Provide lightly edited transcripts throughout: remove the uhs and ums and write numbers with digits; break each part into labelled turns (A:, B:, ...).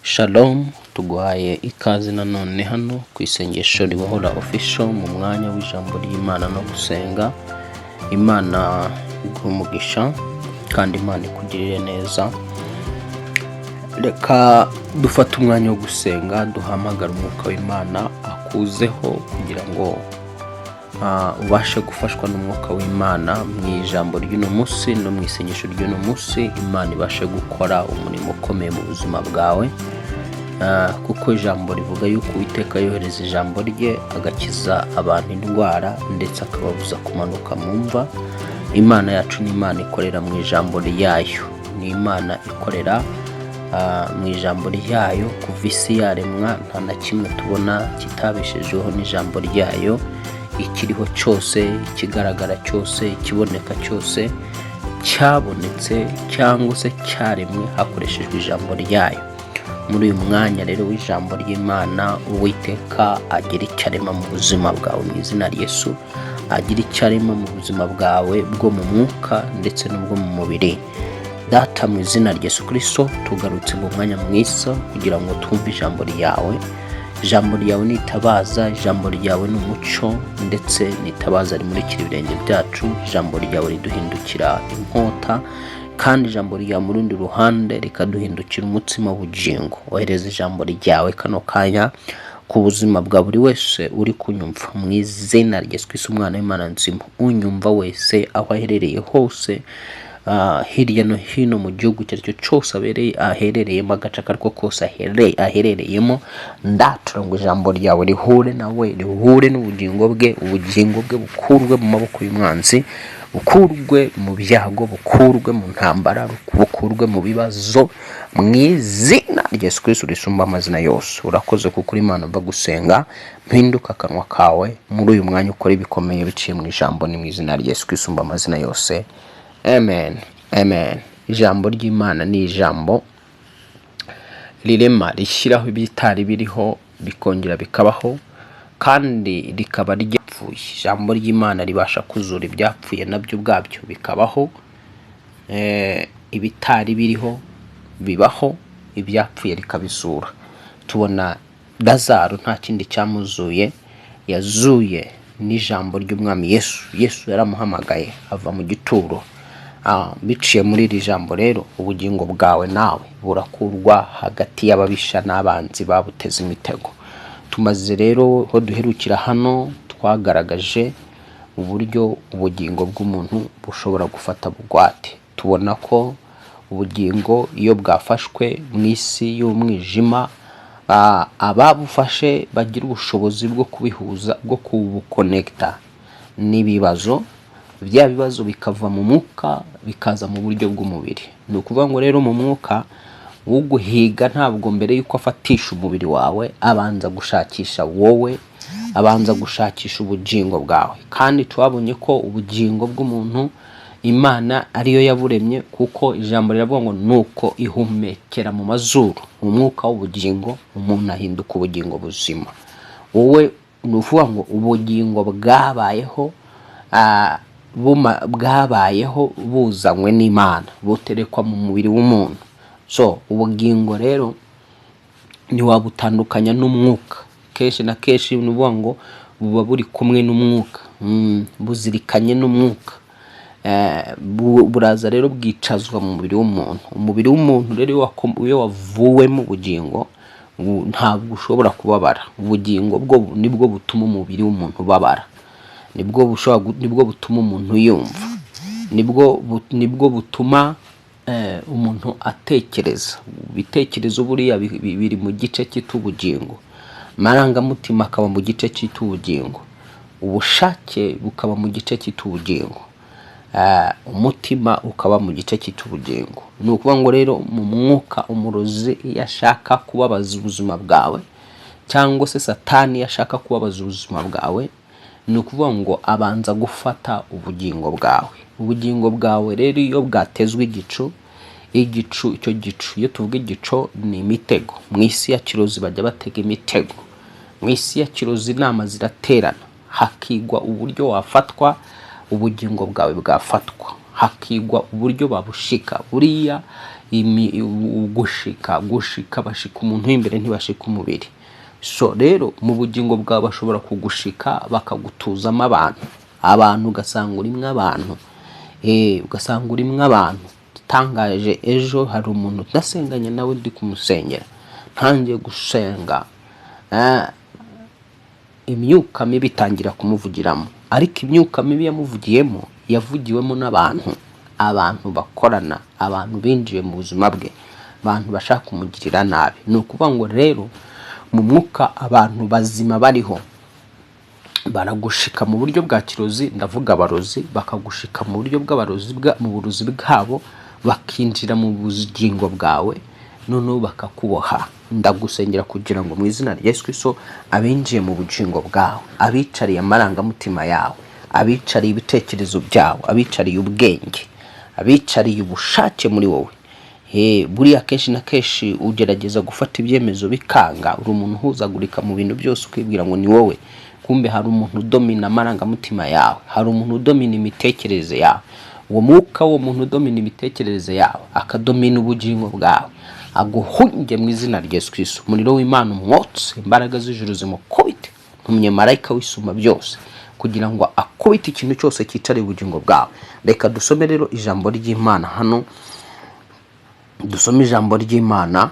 A: Shalom, tuguhaye ikaze nanone hano ku Isengesho Ribohora Official, mu mwanya w'ijambo ry'Imana no gusenga. Imana iguhe umugisha kandi Imana ikugirire neza. Reka dufate umwanya wo gusenga, duhamagare umwuka w'Imana akuzeho kugira ngo ubashe gufashwa n'umwuka w'Imana mu ijambo ry'uno munsi no mu isengesho ry'uno munsi, Imana ibashe gukora umurimo ukomeye mu buzima bwawe. Kuko ijambo rivuga yuko Uwiteka yohereza ijambo rye agakiza abantu indwara, ndetse akababuza kumanuka mu mva. Imana yacu ni Imana ikorera mu ijambo ryayo, ni Imana ikorera mu ijambo ryayo. Kuva isi yaremwa, nta na kimwe tubona kitabeshejweho n'ijambo ryayo. Ikiriho cyose, ikigaragara cyose, ikiboneka cyose, cyabonetse cyangwa se cyaremwe hakoreshejwe ijambo ryayo. Muri uyu mwanya rero w'ijambo ry'Imana, Uwiteka agira icyo arema mu buzima bwawe mu izina rya Yesu, agira icyo arema mu buzima bwawe bwo mu mwuka ndetse n'ubwo mu mubiri. Data, mu izina rya Yesu Kirisito, tugarutse mu mwanya mwiza kugira ngo twumve ijambo ryawe. Ijambo ryawe ni itabaza, ijambo ryawe ni umucyo, ndetse ni itabaza rimurikira ibirenge byacu. Ijambo ryawe riduhindukira inkota, kandi ijambo ryawe mu rundi ruhande rikaduhindukira umutsima w'ubugingo. Ohereza ijambo ryawe kano kanya ku buzima bwa buri wese uri kunyumva, mu izina rya Yesu Kristo, umwana w'Imana nzima. Unyumva wese aho aherereye hose, hirya no hino mu gihugu icyo ari cyo cyose abereye aherereyemo, agace ako ariko kose aherereyemo, ndatura ngo ijambo ryawe rihure nawe, rihure n'ubugingo bwe, ubugingo bwe bukurwe mu maboko y'umwanzi, bukurwe mu byago, bukurwe mu ntambara, bukurwe mu bibazo, mu izina rya Yesu Kristo risumba amazina yose. Urakoze kuko uri Imana mva gusenga. Mpinduka akanwa kawe muri uyu mwanya, ukora ibikomeye biciye mu ijambo. Ni mu izina rya Yesu Kristo risumba amazina yose, amen, amen. Ijambo ry'Imana ni ijambo rirema, rishyiraho ibitari biriho bikongera bikabaho, kandi rikaba ryapfuye. Ijambo ry'Imana ribasha kuzura ibyapfuye nabyo ubwabyo bikabaho. Ibitari biriho bibaho, ibyapfuye rikabizura. Tubona Lazaro, nta kindi cyamuzuye, yazuye n'ijambo ry'Umwami Yesu. Yesu yaramuhamagaye ava mu gituro. Biciye muri iri jambo rero, ubugingo bwawe nawe burakurwa hagati y'ababisha n'abanzi babuteze imitego. Tumaze rero aho duherukira hano, twagaragaje uburyo ubugingo bw'umuntu bushobora gufata bugwate. Tubona ko ubugingo iyo bwafashwe mu isi y'umwijima, ababufashe bagira ubushobozi bwo kubihuza, bwo kubuconnecta n'ibibazo. Bya bibazo bikava mu mwuka bikaza mu buryo bw'umubiri. Ni ukuvuga ngo rero mu mwuka, uguhiga ntabwo mbere y'uko afatisha umubiri wawe abanza gushakisha wowe, abanza gushakisha ubugingo bwawe. Kandi twabonye ko ubugingo bw'umuntu Imana ariyo yaburemye, kuko ijambo riravuga ngo nuko ihumekera mu mazuru umwuka w'ubugingo, umuntu ahinduka ubugingo buzima. Wowe ni ukuvuga ngo ubugingo bwabayeho, bwabayeho buzanywe n'Imana, buterekwa mu mubiri w'umuntu. So ubugingo rero ntiwabutandukanya n'umwuka. Kenshi na kenshi ni ukuvuga ngo buba buri kumwe n'umwuka, buzirikanye n'umwuka. Buraza rero bwicazwa mu mubiri w'umuntu. Umubiri w'umuntu rero iyo wavuwemo ubugingo, ntabwo ushobora kubabara. Ubugingo bwo nibwo butuma umubiri w'umuntu ubabara, nibwo butuma umuntu yumva, nibwo butuma umuntu atekereza. Ibitekerezo buriya biri mu gice cyitwa ubugingo, amarangamutima akaba mu gice cyitwa ubugingo, ubushake bukaba mu gice cyitwa ubugingo, umutima ukaba mu gice cyitwa ubugingo. Ni ukuvuga ngo rero mu mwuka, umurozi iyo ashaka kubabaza ubuzima bwawe, cyangwa se Satani iyo ashaka kubabaza ubuzima bwawe, ni ukuvuga ngo abanza gufata ubugingo bwawe. Ubugingo bwawe rero iyo bwatezwe igicu, igicu icyo gicu, iyo tuvuga igico ni imitego. Mu isi ya kirozi bajya batega imitego. Mu isi ya kirozi inama ziraterana, hakigwa uburyo wafatwa, ubugingo bwawe bwafatwa, hakigwa uburyo babushika. Buriya Gushika gushika bashika umuntu w'imbere, ntibashika umubiri. So rero mu bugingo bwawe bashobora kugushika bakagutuzamo abantu, ugasanga urimo abantu, ugasanga urimo abantu. Igitangaje, ejo hari umuntu ndasenganye nawe, ndi kumusengera, ntangiye gusenga, imyuka mibi itangira kumuvugiramo. Ariko imyuka mibi yamuvugiyemo yavugiwemo n'abantu, abantu bakorana, abantu binjiye mu buzima bwe, abantu bashaka kumugirira nabi. Ni ukuvuga ngo rero mu mwuka abantu bazima bariho baragushika mu buryo bwa kirozi, ndavuga abarozi, bakagushika mu buryo bw'abarozi mu burozi bwabo, bakinjira mu bugingo bwawe, noneho bakakuboha. Ndagusengera kugira ngo mu izina rya Yesu Kristo abinjiye mu bugingo bwawe, abicariye amarangamutima yawe, abicariye ibitekerezo byawe, abicariye ubwenge, abicariye ubushake muri wowe. Buriya kenshi na kenshi ugerageza gufata ibyemezo bikanga, uri umuntu uhuzagurika mu bintu byose, ukibwira ngo ni wowe, kumbe hari umuntu udomina amarangamutima yawe, hari umuntu udomina imitekerereze yawe. Uwo mwuka w'uwo muntu udomina imitekerereze yawe, akadomina ubugingo bwawe, aguhunge mu izina rya Yesu Kristo. Umuriro w'Imana umwotse, imbaraga z'ijuru zimukubite. Ntumye marayika w'Isumba byose kugira ngo akubite ikintu cyose cyicariye ubugingo bwawe. Reka dusome rero ijambo ry'Imana hano, dusome ijambo ry'Imana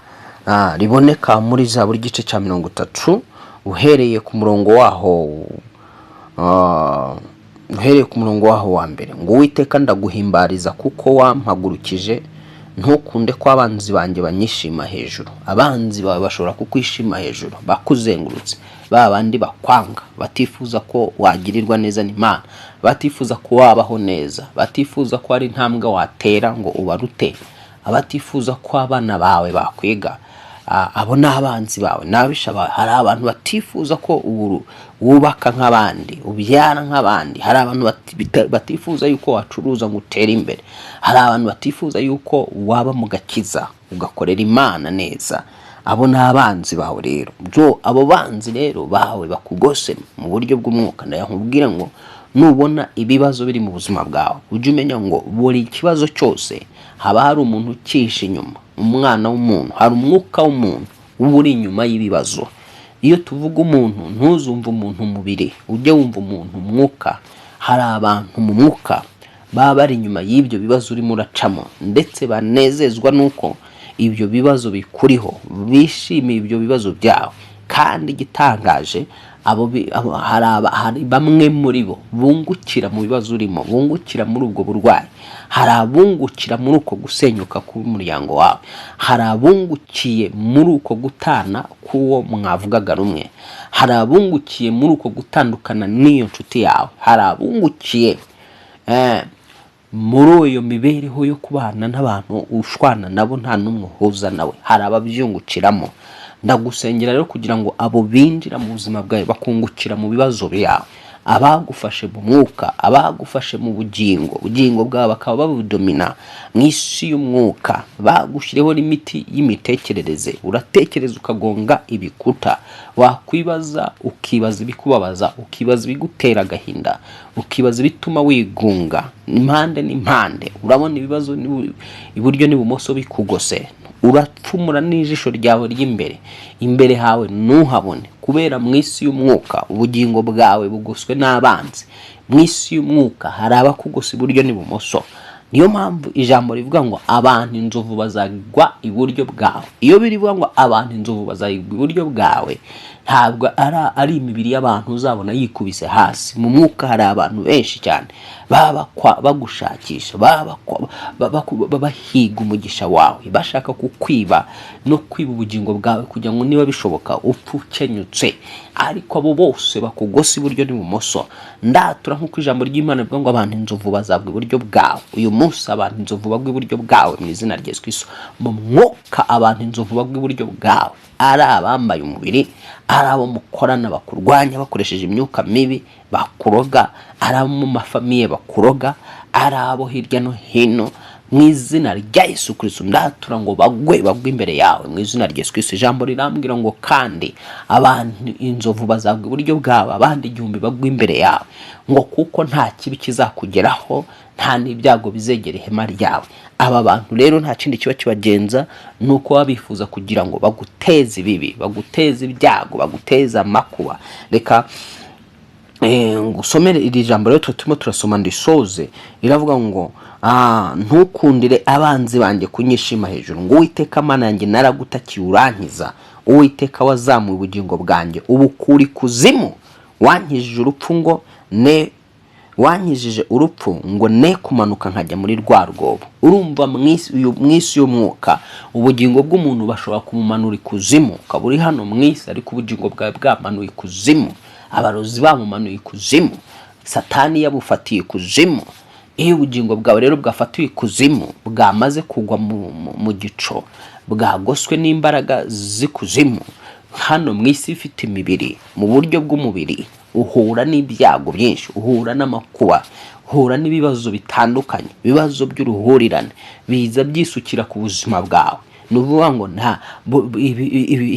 A: riboneka muri Zaburi igice cya 30, uhereye ku murongo waho wa mbere, ngo: "Uwiteka, ndaguhimbariza kuko wampagurukije, ntukunde ko abanzi banjye banyishima hejuru." Abanzi bawe bashobora kukwishima hejuru, bakuzengurutse, ba bandi bakwanga, batifuza ko wagirirwa neza n'Imana, batifuza ko wabaho neza, batifuza ko hari intambwe watera ngo ubarute, abatifuza ko abana bawe bakwiga. Abo ni abanzi bawe, ni abisha bawe. Hari abantu batifuza ko wubaka nk'abandi, ubyara nk'abandi. Hari abantu batifuza yuko wacuruza ngo utere imbere. Hari abantu batifuza yuko waba mu gakiza ugakorera Imana neza. Abo ni abanzi bawe. Rero byo abo banzi rero bawe bakugose mu buryo bw'umwuka, ndayakubwira ngo nubona ibibazo biri mu buzima bwawe, ujye umenya ngo buri kibazo cyose haba hari umuntu ukihishe inyuma, umwana w'umuntu, hari umwuka w'umuntu uba uri inyuma y'ibibazo. Iyo tuvuga umuntu, ntuzumve umuntu umubiri, ujye wumva umuntu umwuka. Hari abantu mu mwuka baba bari inyuma y'ibyo bibazo urimo uracamo, ndetse banezezwa n'uko ibyo bibazo bikuriho, bishimiye ibyo bibazo byawe. Kandi igitangaje, hari bamwe muri bo bungukira mu bibazo urimo, bungukira muri ubwo burwayi. Hari abungukira muri uko gusenyuka k'umuryango wawe. Hari abungukiye muri uko gutana k'uwo mwavugaga rumwe. Hari abungukiye muri uko gutandukana n'iyo nshuti yawe. Hari abungukiye muri iyo mibereho yo kubana n'abantu ushwana nabo, nta n'umwe uhuza nawe. Hari ababyungukiramo. Ndagusengera rero kugira ngo abo binjira mu buzima bwawe bakungukira mu bibazo byawe, abagufashe mu mwuka, abagufashe mu bugingo, ubugingo bwawe bakaba babudomina mu isi y'umwuka, bagushyiriyeho n'imiti y'imitekerereze. Uratekereza ukagonga ibikuta, wakwibaza, ukibaza ibikubabaza, ukibaza ibigutera agahinda, ukibaza ibituma wigunga impande n'impande. Urabona ibibazo iburyo n'ibumoso bikugose, urapfumura n'ijisho ryawe ry'imbere, imbere hawe ntuhabone, kubera mu isi y'umwuka ubugingo bwawe bugoswe n'abanzi. Mu isi y'umwuka hari abakugose iburyo n'ibumoso. Niyo mpamvu ijambo rivuga ngo abantu inzovu bazagwa iburyo bwawe. Iyo birivuga ngo abantu inzovu bazagwa iburyo bwawe, ntabwo ari imibiri y'abantu uzabona yikubise hasi. Mu mwuka hari abantu benshi cyane baba bagushakisha, baba bahiga umugisha wawe, bashaka kukwiba no kwiba ubugingo bwawe kugira ngo niba bishoboka upfe ukenyutse. Ariko abo bose bakugose iburyo n'ibumoso, ndatura nk'uko ijambo ry'Imana rivuga ngo abantu inzovu bazagwa iburyo bwawe. Uyu munsi abantu inzovu bagwa iburyo bwawe mu izina rya Yesu Kristo. Mu mwuka abantu inzovu bagwa iburyo bwawe, ari abambaye umubiri, ari abo mukorana bakurwanya bakoresheje imyuka mibi bakuroga, ari abo mu mafamiye bakuroga, ari abo hirya no hino, mu izina rya Yesu Kristo ndatura ngo bagwe, bagwe imbere yawe mu izina rya Yesu Kristo. Ijambo rirambwira ngo kandi abantu inzovu bazagwa iburyo bwawe, abandi 1000 bagwa imbere yawe, ngo kuko nta kibi kizakugeraho. nta n'ibyago bizegera ihema ryawe. Aba bantu rero nta kindi kiba kibagenza, ni uko baba bifuza kugira ngo baguteze ibibi, baguteze ibyago, baguteze amakuba. Reka ngusomere iri jambo rero turimo turasoma ndisoze. Riravuga ngo: "Ntukundire abanzi banjye kunyishima hejuru." Ngo: "Uwiteka Mana yanjye, naragutakiye urankiza. Uwiteka, wazamuye ubugingo bwanjye ubukura ikuzimu, wankijije urupfu ngo ne wankijije urupfu ngo ne kumanuka nkajya muri rwa rwobo." Urumva mu isi y'umwuka, ubugingo bw'umuntu bashobora kumumanura ikuzimu, ukaba uri hano mu isi ariko ubugingo bwawe bwamanuye ikuzimu, abarozi bamumanuye ikuzimu, Satani yabufatiye ikuzimu. Iyo ubugingo bwawe rero bwafatiwe ikuzimu, bwamaze kugwa mu gico, bwagoswe n'imbaraga z'ikuzimu, hano mu isi ifite imibiri, mu buryo bw'umubiri uhura n'ibyago byinshi, uhura n'amakuba, uhura n'ibibazo bitandukanye, ibibazo by'uruhurirane biza byisukira ku buzima bwawe. Ni ukuvuga ngo nta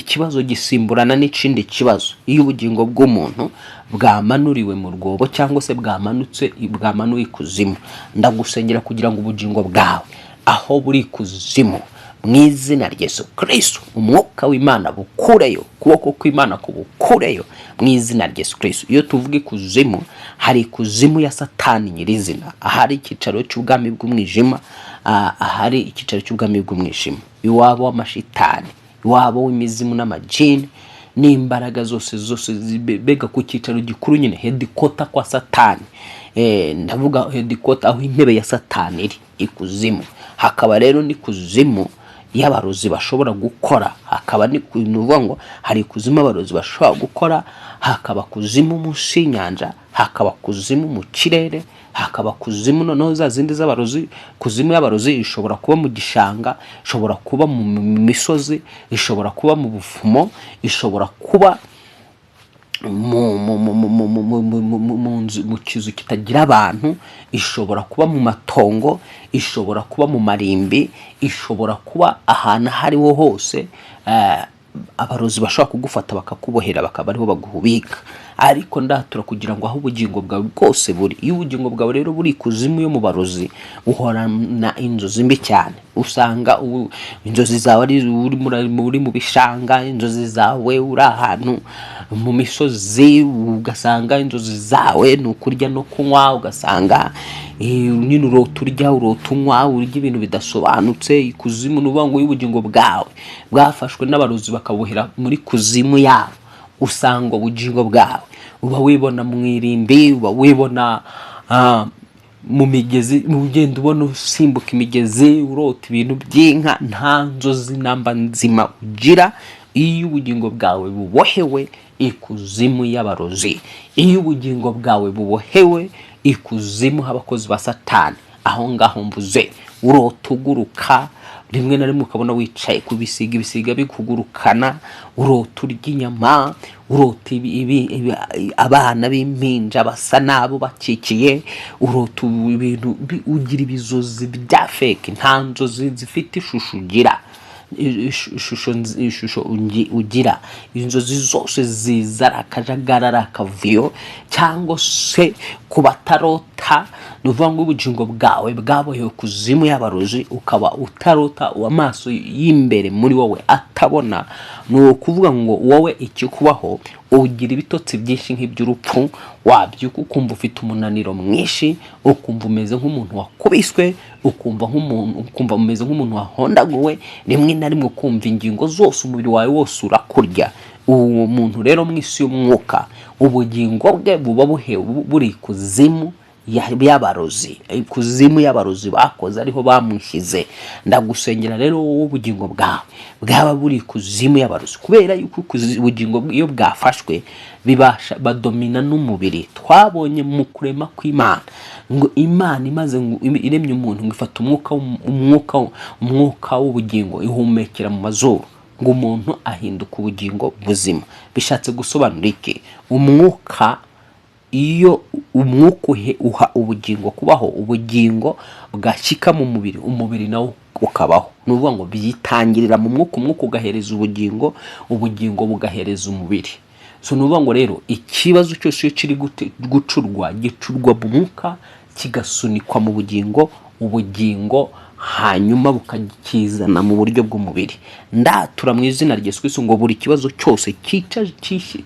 A: ikibazo gisimburana n'ikindi kibazo. Iyo ubugingo bw'umuntu bwamanuriwe mu rwobo cyangwa se bwamanutse, bwamanuwe ikuzimu, ndagusengera kugira ngo ubugingo bwawe aho buri ikuzimu, mu izina rya Yesu Kristo, umwuka w'Imana bukureyo, ukuboko kw'Imana kubukureyo mu izina rya Yesu Kristo. Iyo tuvuga ikuzimu, hari ikuzimu ya Satani nyirizina, ahari icyicaro cy'ubwami bw'umwijima, ahari icyicaro cy'ubwami bw'umwijima, iwabo w'amashitani, iwabo w'imizimu n'amajini n'imbaraga zose zose, bega ku cyicaro gikuru nyine, headquarter kwa Satani. Ndavuga headquarter, aho intebe ya Satani iri ikuzimu. Hakaba rero n'ikuzimu y'abarozi bashobora gukora, hakaba ni ukuvuga ngo hari ikuzimu abarozi bashobora gukora, hakaba kuzimu munsi y'inyanja, hakaba kuzimu mu kirere, hakaba kuzimu noneho za zindi z'abarozi. Kuzimu y'abarozi ishobora kuba mu gishanga, ishobora kuba mu misozi, ishobora kuba mu buvumo, ishobora kuba mu nzu, mu kizu kitagira abantu, ishobora kuba mu matongo, ishobora kuba mu marimbi, ishobora kuba ahantu aho ariho hose abarozi bashobora kugufata bakakubohera, bakaba ariho baguhubika. Ariko ndatura kugira ngo aho ubugingo bwawe bwose buri. Iyo ubugingo bwawe rero buri ikuzimu yo mu barozi, uhorana inzozi mbi cyane. Usanga inzozi zawe ari uri mu bishanga, inzozi zawe uri ahantu mu misozi, ugasanga inzozi zawe ni ukurya no kunywa, ugasanga nyine urota urya, urota unywa, urya ibintu bidasobanutse. Ikuzimu, ni ukuvuga ngo iyo ubugingo bwawe bwafashwe n'abarozi bakabuhera muri kuzimu yabo, usanga ubugingo bwawe uba wibona mu irimbi, uba wibona mu migezi, ugenda ubona usimbuka imigezi, urota ibintu by'inka, nta nzozi namba nzima ugira. Iyo ubugingo bwawe bubohewe ikuzimu y'abarozi, iyo ubugingo bwawe bubohewe ikuzimu h'abakozi ba Satani, aho ngaho mvuze, urota uguruka, rimwe na rimwe ukabona wicaye ku bisiga, ibisiga bikugurukana, urota urya inyama, urota abana b'impinja basa nabo bakikiye, urota ibintu ugira ibizozi bya fake, nta nzozi zifite ishusho ugira, ishusho ugira, inzozi zose ziza ari akajagari, ari akavuyo. Cyangwa se ku batarota, ni ukuvuga ngo ubugingo bwawe bwabohewe kuzimu y'abarozi, ukaba utarota, amaso y'imbere muri wowe atabona, ni ukuvuga ngo wowe ikikubaho, ugira ibitotsi byinshi nk'iby'urupfu, wabyuka ukumva ufite umunaniro mwinshi, ukumva umeze nk'umuntu wakubiswe, ukumva umeze nk'umuntu wahondaguwe, rimwe na rimwe ukumva ingingo zose, umubiri wawe wose urakurya. Uwo muntu rero mu isi y'umwuka, ubugingo bwe buba buri kuzimu y'abarozi, ikuzimu y'abarozi bakoze, ariho bamushyize. Ndagusengera rero wowe ubugingo bwawe bwaba buri ikuzimu y'abarozi, kubera yuko ubugingo iyo bwafashwe bibasha badomina n'umubiri. Twabonye mu kurema kw'Imana ngo Imana imaze ngo iremye umuntu, ngo ifata umwuka w'ubugingo ihumekera mu mazuru, ngo umuntu ahinduka ubugingo buzima. Bishatse gusobanura iki? Umwuka, iyo umwuka uha ubugingo kubaho, ubugingo bwashyika mu mubiri, umubiri nawo ukabaho. Ni ukuvuga ngo byitangirira mu mwuka, umwuka ugahereza ubugingo, ubugingo bugahereza umubiri. So ni ukuvuga ngo rero ikibazo cyose iyo kiri gucurwa, gicurwa mu mwuka. Kigasunikwa mu bugingo, ubugingo hanyuma bukakizana mu buryo bw'umubiri. Ndatura mu izina rya Yesu Kristo ngo buri kibazo cyose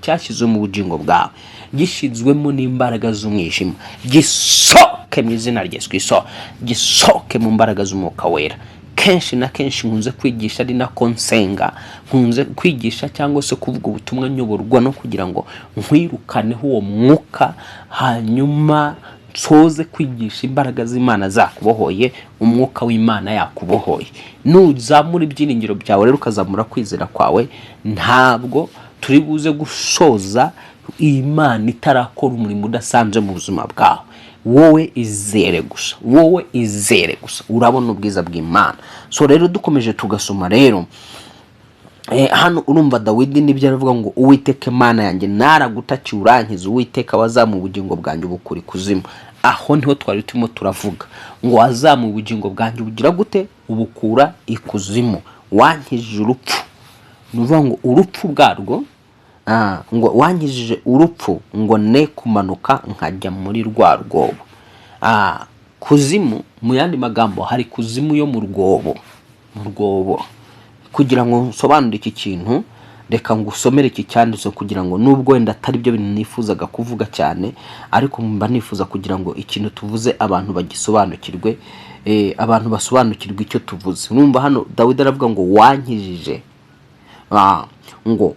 A: cyashyizwe mu bugingo bwawe, gishyizwemo n'imbaraga z'umwijima, gisohoke mu izina rya Yesu Kristo, gisohoke mu mbaraga z'Umwuka Wera. Kenshi na kenshi nkunze kwigisha, ari nako nsenga, nkunze kwigisha cyangwa se kuvuga ubutumwa nyoborwa no kugira ngo nkwirukaneho uwo mwuka, hanyuma nsoze kwigisha imbaraga z'Imana zakubohoye, Umwuka w'Imana yakubohoye. Nuzamura ibyiringiro byawe rero, ukazamura kwizera kwawe, ntabwo turi buze gusoza Imana itarakora umurimo udasanzwe mu buzima bwawe. Wowe izere gusa, wowe izere gusa, urabona ubwiza bw'Imana. So rero dukomeje tugasoma rero, hano urumva Dawidi nibyo aravuga ngo: "Uwiteka Imana yanjye, naragutakiye urankiza, Uwiteka wazamuye ubugingo bwanjye ubukura ikuzimu." Aho niho twari turimo turavuga ngo wazamuye ubugingo bwanjye bugira gute? Ubukura ikuzimu. Wankijije urupfu, ni ukuvuga ngo urupfu bwarwo, ngo wankijije urupfu ngo ne kumanuka nkajya muri rwa rwobo. Kuzimu, mu yandi magambo hari kuzimu yo mu rwobo, mu rwobo. Kugira ngo nsobanure iki kintu, reka ngusomere iki cyanditse, kugira ngo nubwo wenda atari byo bintu nifuzaga kuvuga cyane, ariko mba nifuza kugira ngo ikintu tuvuze abantu bagisobanukirwe, abantu basobanukirwe icyo tuvuze. Urumva hano Dawidi aravuga ngo wankijije, ngo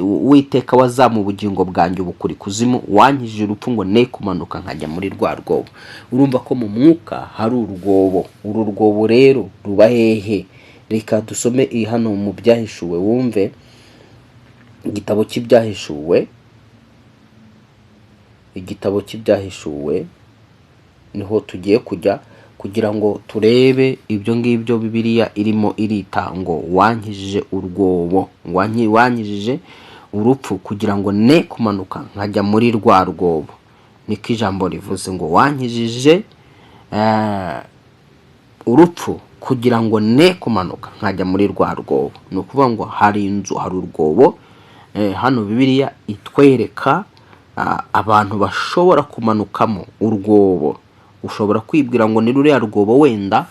A: Uwiteka wazamuye ubugingo bwanjye ubukura ikuzimu, wankijije urupfu ngo ne kumanuka nkajya muri rwa rwobo. Urumva ko mu mwuka hari urwobo. Uru rwobo rero ruba hehe? Reka dusome iyi hano mu Byahishuwe, wumve igitabo cy'Ibyahishuwe. Igitabo cy'Ibyahishuwe niho tugiye kujya kugira ngo turebe ibyo ngibyo Bibiliya irimo irita ngo wankijije urwobo, wankijije urupfu kugira ngo ne kumanuka nkajya muri rwa rwobo. Niko ijambo rivuze ngo wankijije urupfu kugira ngo ne kumanuka nkajya muri rwa rwobo. Ni ukuvuga ngo hari inzu, hari urwobo. Hano Bibiliya itwereka abantu bashobora kumanukamo urwobo. Ushobora kwibwira ngo ni ruriya rwobo, wenda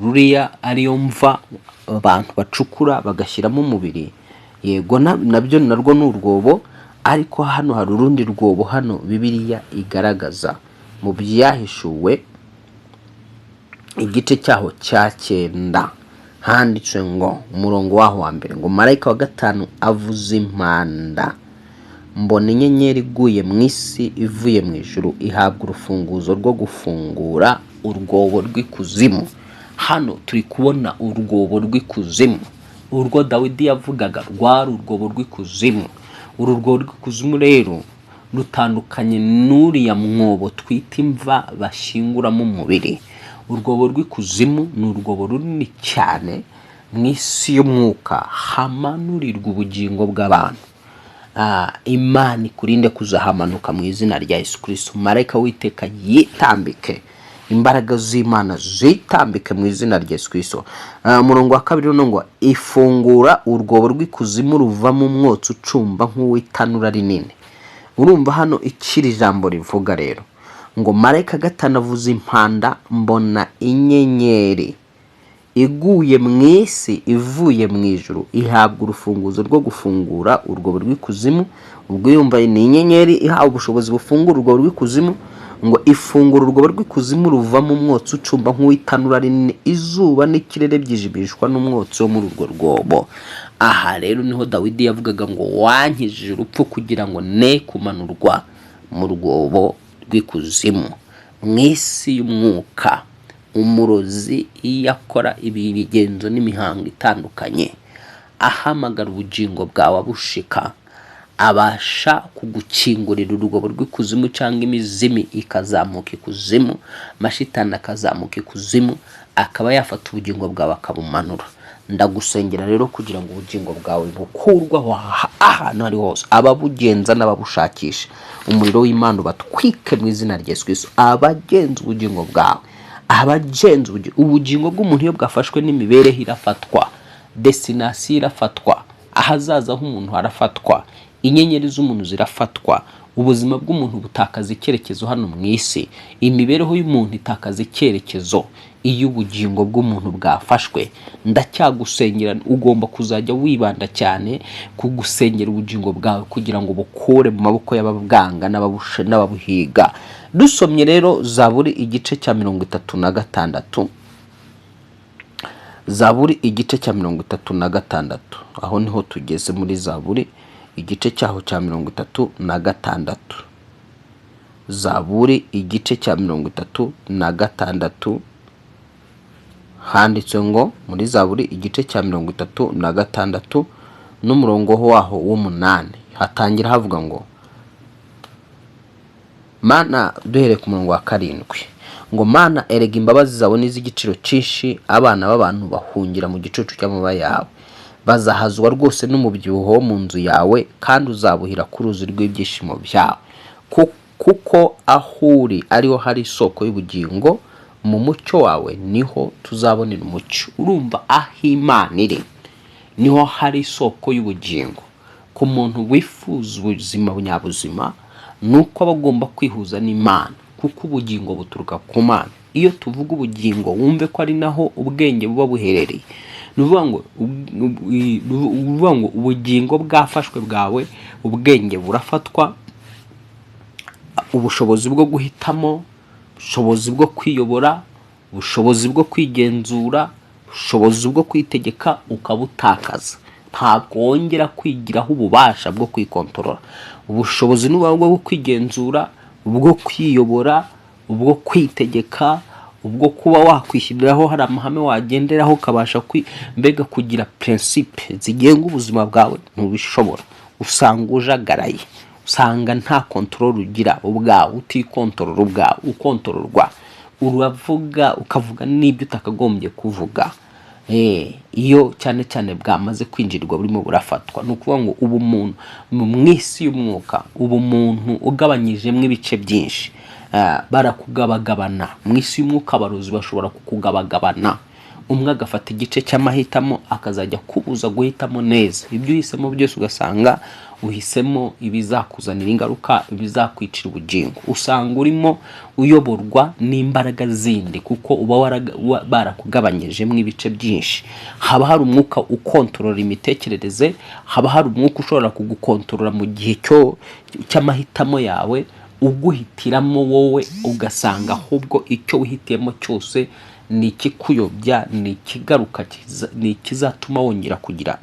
A: ruriya ariyo mva abantu bacukura bagashyiramo umubiri. Yego, nabyo narwo ni urwobo, ariko hano hari urundi rwobo hano Bibiliya igaragaza mu Byahishuwe igice cyaho cya 9. Handitswe ngo, umurongo waho wa mbere ngo: "Marayika wa gatanu avuza impanda, mbona inyenyeri iguye mu isi ivuye mu ijuru, ihabwa urufunguzo rwo gufungura urwobo rw'ikuzimu." Hano turi kubona urwobo rw'ikuzimu. Urwo Dawidi yavugaga rwari urwobo rw'ikuzimu. Uru rwobo rw'ikuzimu rero rutandukanye n'uriya mwobo twita imva bashyinguramo umubiri. Urwobo rw'ikuzimu ni urwobo runini cyane mu isi y'umwuka, hamanurirwa ubugingo bw'abantu. Imana ikurinde kuzahamanuka mu izina rya Yesu Kristo. Marayika w'Iteka yitambike, imbaraga z'Imana zitambike mu izina rya Yesu Kristo. Umurongo wa kabiri no ngo: "Ifungura urwobo rw'ikuzimu, ruvamo umwotsi ucumba nk'uw'itanura rinini." Urumva hano ikiri jambo rivuga rero ngo: "Marayika gatanu avuza impanda, mbona inyenyeri iguye mu isi ivuye mu ijuru, ihabwa urufunguzo rwo gufungura urwobo rw'ikuzimu." Ubwo yumva ni inyenyeri ihawe ubushobozi bufungura urwobo rw'ikuzimu. Ngo ifungura urwobo rw'ikuzimu, ruvamo umwotsi ucumba nk'uw'itanura rinini, izuba n'ikirere byijimishwa n'umwotsi wo muri urwo rwobo. Aha rero niho Dawidi yavugaga ngo wankijije urupfu kugira ngo ne kumanurwa mu rwobo rw'ikuzimu. Mu isi y'umwuka, umurozi iyo akora ibi bigenzo n'imihango itandukanye, ahamagara ubugingo bwawe abushika, abasha kugukingurira urwobo rw'ikuzimu, cyangwa imizimi ikazamuka ikuzimu, mashitani akazamuka ikuzimu, akaba yafata ubugingo bwawe akabumanura. Ndagusengera rero kugira ngo ubugingo bwawe bukurwaho ahantu ari hose, ababugenza n'ababushakisha, umuriro w'Imana ubatwike mu izina rya Yesu Kristo. Abagenza ubugingo bwawe, abagenza ubugingo bw'umuntu, iyo bwafashwe n'imibereho irafatwa, destination irafatwa, ahazaza h'umuntu harafatwa, inyenyeri z'umuntu zirafatwa. Ubuzima bw'umuntu butakaza icyerekezo hano mu isi. Imibereho y'umuntu itakaza icyerekezo iyo ubugingo bw'umuntu bwafashwe. Ndacyagusengera, ugomba kuzajya wibanda cyane ku gusengera ubugingo bwawe kugira ngo bukure mu maboko y'ababwanga n'ababuhiga. Dusomye rero Zaburi igice cya 36, Zaburi igice cya 36, aho niho tugeze muri Zaburi igice cyaho cya 36. Zaburi igice cya 36 handitse ngo, muri Zaburi igice cya 36 n'umurongo waho w'umunani, hatangira havuga ngo Mana, duhereye ku murongo wa 7 ngo: "Mana, erega imbabazi zawe ni iz'igiciro cyinshi, abana b'abantu bahungira mu gicucu cy'amababa yawe. Bazahazwa rwose n'umubyibuho wo mu nzu yawe, kandi uzabuhira ku ruzi rw'ibyishimo byawe. Kuko aho uri ariho hari isoko y'ubugingo, mu mucyo wawe niho tuzabonera umucyo." Urumva, aho Imana iri niho hari isoko y'ubugingo. Ku muntu wifuza ubuzima nyabuzima, ni uko aba agomba kwihuza n'Imana, kuko ubugingo buturuka ku Mana. Iyo tuvuga ubugingo, wumve ko ari naho ubwenge buba buherereye. Ni ukuvuga ngo ubugingo bwafashwe bwawe, ubwenge burafatwa, ubushobozi bwo guhitamo, ubushobozi bwo kwiyobora, ubushobozi bwo kwigenzura, ubushobozi bwo kwitegeka ukabutakaza. Ntabwo wongera kwigiraho ububasha bwo kwikontorora. Ubushobozi nuba bwo kwigenzura, ubwo kwiyobora, ubwo kwitegeka, ubwo kuba wakwishyiriraho hari amahame wagenderaho, ukabasha mbega kugira principe zigenga ubuzima bwawe, ntubishobora. Usanga ujagaraye, usanga nta control ugira ubwawe, utikontorora ubwawe, ukontororwa. Uravuga, ukavuga n'ibyo utakagombye kuvuga. Iyo cyane cyane bwamaze kwinjirwa, burimo burafatwa. Ni ukuvuga ngo ubumuntu mu isi y'umwuka, ubumuntu ugabanyijemo ibice byinshi, barakugabagabana mu isi y'umwuka. Abarozi bashobora kukugabagabana, umwe agafata igice cy'amahitamo, akazajya akubuza guhitamo neza. Ibyo uhisemo byose ugasanga uhisemo ibizakuzanira ingaruka, ibizakwicira ubugingo. Usanga urimo uyoborwa n'imbaraga zindi, kuko uba barakugabanyijemo ibice byinshi. Haba hari umwuka ukontorora imitekerereze, haba hari umwuka ushobora kugukontorora mu gihe cyo cy'amahitamo yawe, uguhitiramo wowe, ugasanga ahubwo icyo wihitiyemo cyose ni ikikuyobya, ni ikigaruka, ni ikizatuma wongera kugira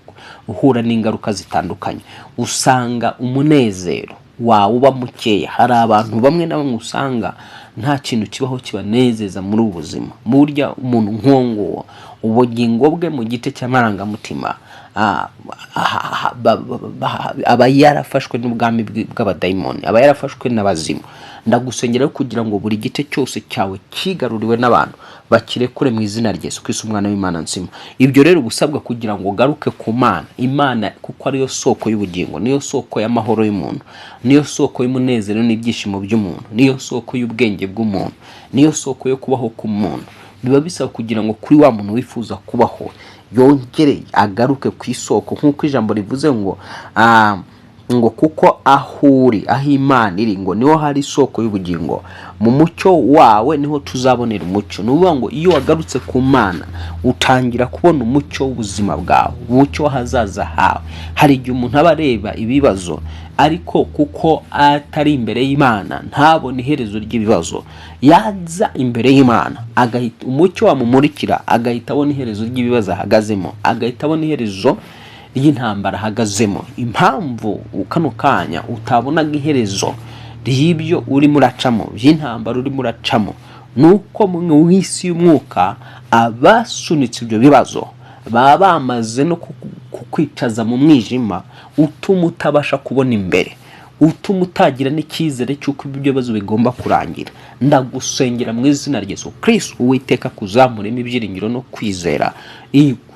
A: uhura n'ingaruka zitandukanye. Usanga umunezero wawe uba mukeya. Hari abantu bamwe na bamwe usanga nta kintu kibaho kibanezeza muri ubu buzima. Burya umuntu nk'uwo nguwo, ubugingo bwe mu gice cy'amarangamutima aba yarafashwe n'ubwami bw'abadayimoni, aba yarafashwe n'abazimu. Ndagusengera kugira ngo buri gice cyose cyawe kigaruriwe n'abantu bakirekure mu izina rya Yesu Kristo, umwana w'Imana nzima. Ibyo rero uba usabwa kugira ngo ugaruke ku Mana, Imana kuko ariyo soko y'ubugingo, niyo soko y'amahoro y'umuntu, niyo soko y'umunezero n'ibyishimo by'umuntu, niyo soko y'ubwenge bw'umuntu, niyo soko yo kubaho k'umuntu. Biba bisaba kugira ngo kuri wa muntu wifuza kubaho yongere agaruke ku isoko, nk'uko ijambo rivuze ngo ngo kuko aho uri, aho Imana iri, ngo niho hari isoko y'ubugingo, mu mucyo wawe niho tuzabonera umucyo. Ni ukuvuga ngo iyo wagarutse ku Mana, utangira kubona umucyo w'ubuzima bwawe, umucyo w'ahazaza hawe. Hari igihe umuntu aba areba ibibazo, ariko kuko atari imbere y'Imana ntabone iherezo ry'ibibazo. Yaza imbere y'Imana, agahita umucyo wamumurikira, agahita abona iherezo ry'ibibazo ahagazemo, agahita abona iherezo ry'intambara ahagazemo. Impamvu kano kanya utabonaga iherezo ry'ibyo urimo uracamo, by'intambara urimo uracamo, ni uko mu isi y'umwuka abasunitse ibyo bibazo baba bamaze no kukwicaza mu mwijima utuma utabasha kubona imbere, utuma utagira n'icyizere cy'uko ibyo bibazo bigomba kurangira. Ndagusengera mu izina rya Yesu Kristo, Uwiteka kuzamuremo ibyiringiro no kwizera,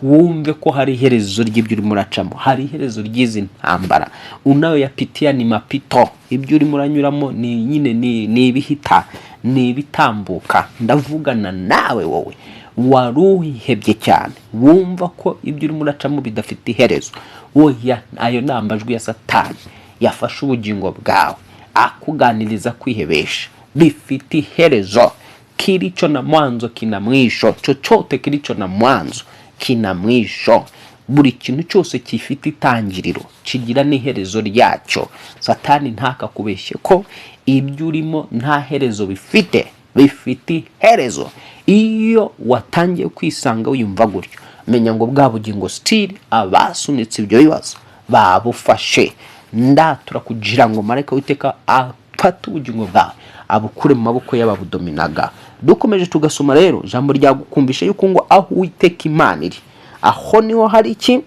A: wumve ko hari iherezo ry'ibyo urimo uracamo, hari iherezo ry'izi ntambara unayoyapitia ni mapito. Ibyo urimo uranyuramo ni nyine ni ibihita, ni ibitambuka. Ndavugana nawe, wowe wari uhebye cyane, wumva ko ibyo urimo uracamo bidafite iherezo. Oya, ayo ni amajwi ya Satani yafashe ubugingo bwawe. Akuganiriza kwihebesha, bifite iherezo. Kilicho na mwanzo kina mwisho. Chochote kilicho na mwanzo kina mwisho. Buri kintu cyose gifite itangiriro kigira n'iherezo ryacyo. Satani ntakakubeshye ko ibyo urimo nta herezo bifite, bifite iherezo. Iyo watangiye kwisanga wiyumva gutyo, menya ngo bwa bugingo still abasunitse ibyo bibazo babufashe. Ndatura kugira ngo marayika w'Iteka afate ubugingo bwawe, abukure mu maboko y'ababudominaga. Dukomeje tugasoma rero, ijambo ryagukumvisha yuko ngo aho Uwiteka Imana iri, aho niho hari iki?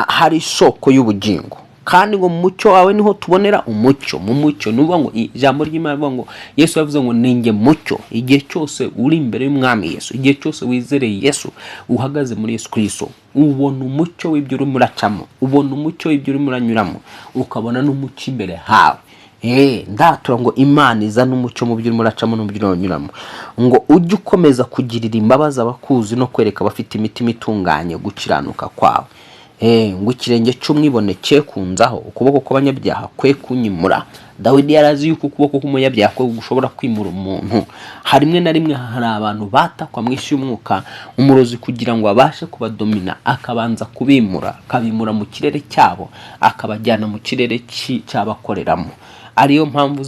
A: Hari isoko y'ubugingo, kandi ngo mu mucyo wawe niho tubonera umucyo. Mu mucyo ni ukuvuga ngo ijambo ry'Imana rivuga ngo Yesu yavuze ngo ninjye mucyo. Igihe cyose uri imbere y'Umwami Yesu, igihe cyose wizereye Yesu, uhagaze muri Yesu Kristo, ubona umucyo w'ibyo urimo uracamo, ubona umucyo w'ibyo urimo uranyuramo, ukabona n'umucyo imbere hawe. Ndatura ngo Imana izane umucyo mu byo urimo uracamo no mu byo urimo uranyuramo, ngo ujye ukomeza kugirira imbabazi abakuzi no kwereka abafite imitima itunganye gukiranuka kwawe. Ngo ikirenge cy'umwibone cye kunzaho, ukuboko kw'abanyabyaha kwe kunyimura. Dawidi yari azi yuko ukuboko k'umunyabyaha kwe gushobora kwimura umuntu. Hari rimwe na rimwe hari abantu batakwa mu isi y'umwuka, umurozi kugira ngo abashe kubadomina akabanza kubimura, akabimura mu kirere cyabo, akabajyana mu kirere cy'abakoreramo. Ariyo mpamvu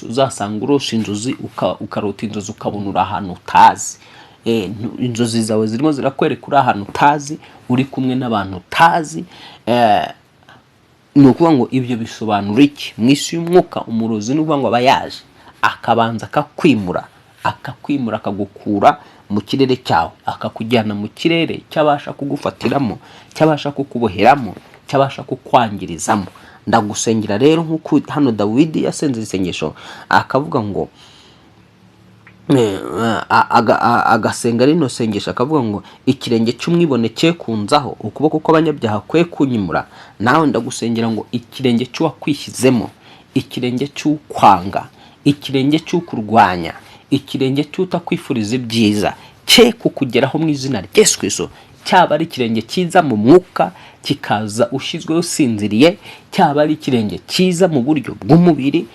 A: uzasanga urose inzozi, ukarota inzozi ukabona uri ahantu utazi. Inzozi zawe zirimo zirakwereka uri ahantu utazi, uri kumwe n'abantu utazi. Ni ukuvuga ngo ibyo bisobanura iki mu isi y'umwuka? Umurozi ni ukuvuga ngo aba yaje akabanza akakwimura, akakwimura, akagukura mu kirere cyawe, akakujyana mu kirere cyabasha kugufatiramo, cyabasha kukuboheramo, cyabasha kukwangirizamo. Ndagusengera rero nk'uko hano Dawidi yasenze isengesho, akavuga ngo agasenga rino sengesho, akavuga ngo ikirenge cy'umwibone cye kunzaho, ukuboko kw'abanyabyaha kwe kunyimura. Nawe ndagusengera ngo ikirenge cy'uwakwishyizemo, ikirenge cy'ukwanga, ikirenge cy'ukurwanya, ikirenge cy'utakwifuriza ibyiza cye kukugeraho mu izina rya Yesu Kristo. Cyaba ari ikirenge cyiza mu mwuka kikaza ushyizweho usinziriye, cyaba ari ikirenge cyiza mu buryo bw'umubiri,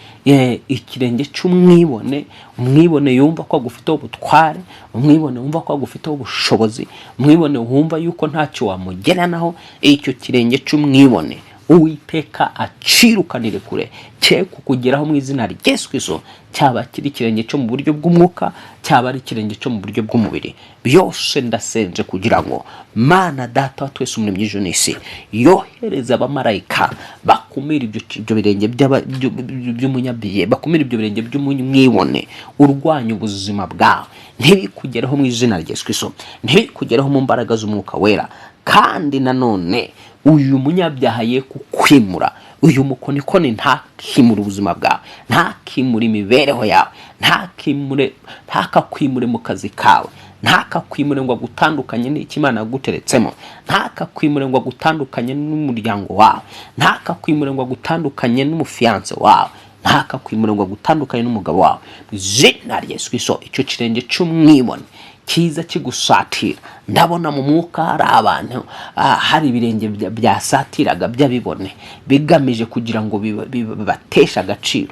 A: ikirenge cy'umwibone, umwibone yumva ko agufiteho ubutware, umwibone wumva ko agufiteho ubushobozi, umwibone wumva yuko ntacyo wamugeranaho, icyo kirenge cy'umwibone Uwiteka acirukanire kure, cye kukugeraho mu izina rya Yesu Kristo. Cyaba kiri ikirenge cyo mu buryo bw'umwuka, cyaba ari ikirenge cyo mu buryo bw'umubiri, byose ndasenze kugira ngo Mana Data wa twese, Umuremyi w'ijuru n'isi, yohereze abamarayika bakumira ibyo birenge by'umunyabyaha, bakumira ibyo birenge by'umwibone urwanya ubuzima bwawe, ntibikugereho mu izina rya Yesu Kristo, ntibikugereho mu mbaraga z'Umwuka Wera. Kandi nanone uyu munyabyaha ye kukwimura, uyu mukonikoni ntakimure ubuzima bwawe, ntakimure imibereho yawe, ntakimure, ntakakwimure mu kazi kawe, ntakakwimure ngo agutandukanye n'icyo Imana yaguteretsemo, ntakakwimure ngo agutandukanye n'umuryango wawe, ntakakwimure ngo agutandukanye n'umufiancé wawe, ntakakwimure ngo agutandukanye n'umugabo wawe. Mu izina rya Yesu Kristo, icyo kirenge cy'umwibone kiza kigusatira, ndabona mu mwuka hari abantu, hari ibirenge byasatiraga by'abibone, bigamije kugira ngo bibateshe agaciro,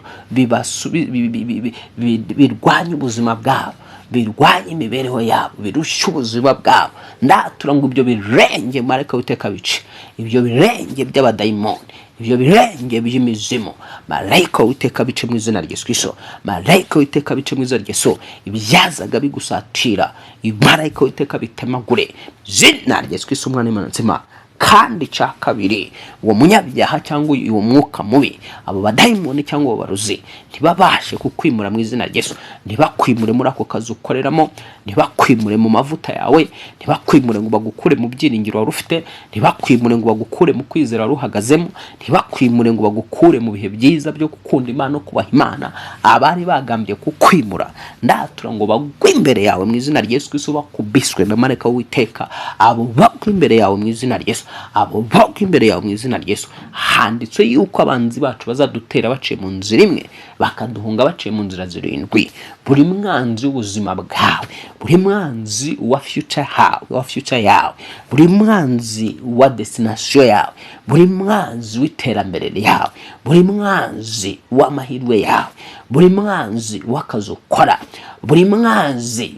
A: birwanye ubuzima bwabo, birwanye imibereho yabo, birushe ubuzima bwabo. Ndatura ngo ibyo birenge marayika w'Iteka bice, ibyo birenge by'abadayimoni, ibyo birenge by'imizimu, marayika w'Iteka bice mu izina rya Yesu Kristo. Marayika w'Iteka bice mu izina rya Yesu. Ibyazaga bigusatira, marayika w'Iteka bitemagure izina rya Yesu Kristo, Umwana w'Imana nzima. Kandi icya kabiri, uwo munyabyaha cyangwa uwo mwuka mubi, abo badayimoni cyangwa abo barozi, ntibabashe kukwimura mu izina rya Yesu. Ntibakwimure muri ako kazi ukoreramo, ntibakwimure mu mavuta yawe, ntibakwimure ngo bagukure mu byiringiro wari ufite, ntibakwimure ngo bagukure mu kwizera wari uhagazemo, ntibakwimure ngo bagukure mu bihe byiza byo gukunda Imana no kubaha Imana. Abari bagambye kukwimura, ndatura ngo bagwe imbere yawe mu izina rya Yesu Kristo, bakubiswe na marayika w'Uwiteka. Abo bagwe imbere yawe mu izina rya Yesu. Abo bagwa imbere yawe mu izina rya Yesu. Handitswe yuko abanzi bacu bazadutera baciye mu nzira imwe, bakaduhunga baciye mu nzira zirindwi. Buri mwanzi w'ubuzima bwawe, buri mwanzi wa future hawe, wa future yawe, buri mwanzi wa destination yawe, buri mwanzi w'iterambere ryawe, buri mwanzi w'amahirwe yawe, buri mwanzi w'akazi ukora, buri mwanzi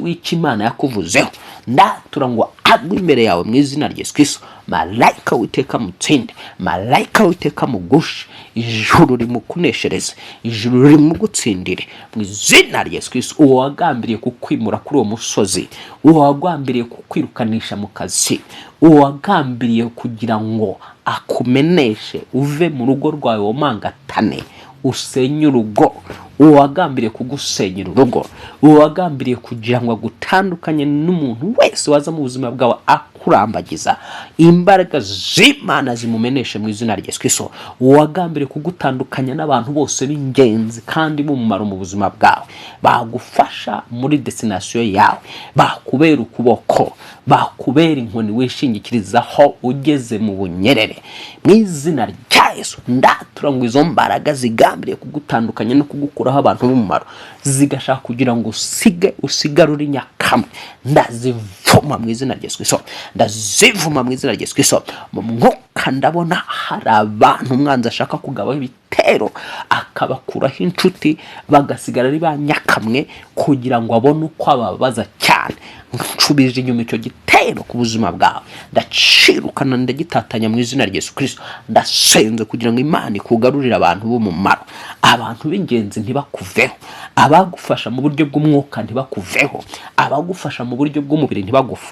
A: w'icyo Imana yakuvuzeho, ndatura ngo agwe imbere yawe mu izina rya Yesu Kristo. Malayika w'Iteka mutsinde, malayika w'Iteka mugushe, ijuru rimukuneshereze, ijuru rimugutsindire mu izina rya Yesu Kristo. Uwo wagambiriye kukwimura kuri uwo musozi, uwo wagambiriye kukwirukanisha mu kazi, uwo wagambiriye kugira ngo akumeneshe uve mu rugo rwawe womangatane, usenye urugo, uwo wagambiriye kugusenyera urugo, uwo wagambiriye kugira ngo agutandukanye n'umuntu wese waza mu buzima bwawe akurambagiza, imbaraga z'Imana zimumeneshe mu izina rya Yesu Kristo. Uwo wagambiriye kugutandukanya n'abantu bose b'ingenzi kandi b'umumaro mu buzima bwawe, bagufasha muri destination yawe, bakubera ukuboko, bakubera inkoni wishingikirizaho ugeze mu bunyerere, mu izina rya Yesu ndatura ngo izo mbaraga zigambiriye kugutandukanya no kugukuraho abantu b'umumaro, zigashaka kugira ngo usige usigare uri nyakamwe, ndazivuma mu izina rya Yesu Kristo, ndazivuma mu izina rya Yesu Kristo. Mu mwuka ndabona hari abantu umwanzi ashaka kugabaho ibitero, akabakuraho inshuti, bagasigara ari ba nyakamwe kugira ngo abone uko ababaza cyane. Nshubije inyuma icyo gitero ku buzima bwawe, ndacirukana, ndagitatanya mu izina rya Yesu Kristo. Ndasenze kugira ngo Imana ikugarurire abantu b'umumaro, abantu b'ingenzi ntibakuveho, abagufasha mu buryo bw'umwuka ntibakuveho, abagufasha mu buryo bw'umubiri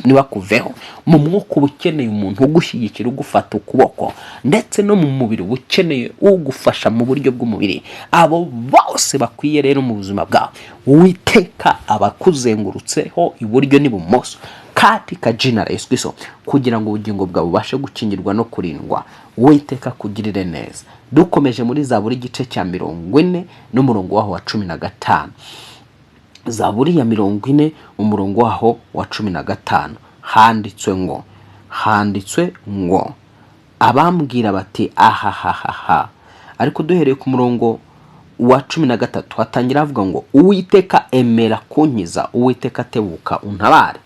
A: ntibakuveho. Mu mwuka uba ukeneye umuntu ugushyigikira, ugufata ukuboko, ndetse no mu mubiri uba ukeneye ugufasha mu buryo bw'umubiri. Abo bose bakwiye rero mu buzima bwawe, Uwiteka abakuzengurutseho iburyo n'ibumoso katika jina la Yesu Kristo, kugira ngo ubugingo bwawe bubashe gukingirwa no kurindwa. Uwiteka kugirire neza. Dukomeje muri Zaburi igice cya 40 n'umurongo waho wa 15. Zaburi ya 40, umurongo waho wa 15, handitswe ngo abambwira bati ahahahaha. Ariko duhereye ku murongo wa 13, hatangira havuga ngo: "Uwiteka, emera kunkiza, Uwiteka, tebuka untabare.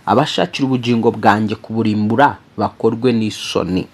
A: Abashakira ubugingo bwanjye kuburimbura bakorwe n'isoni,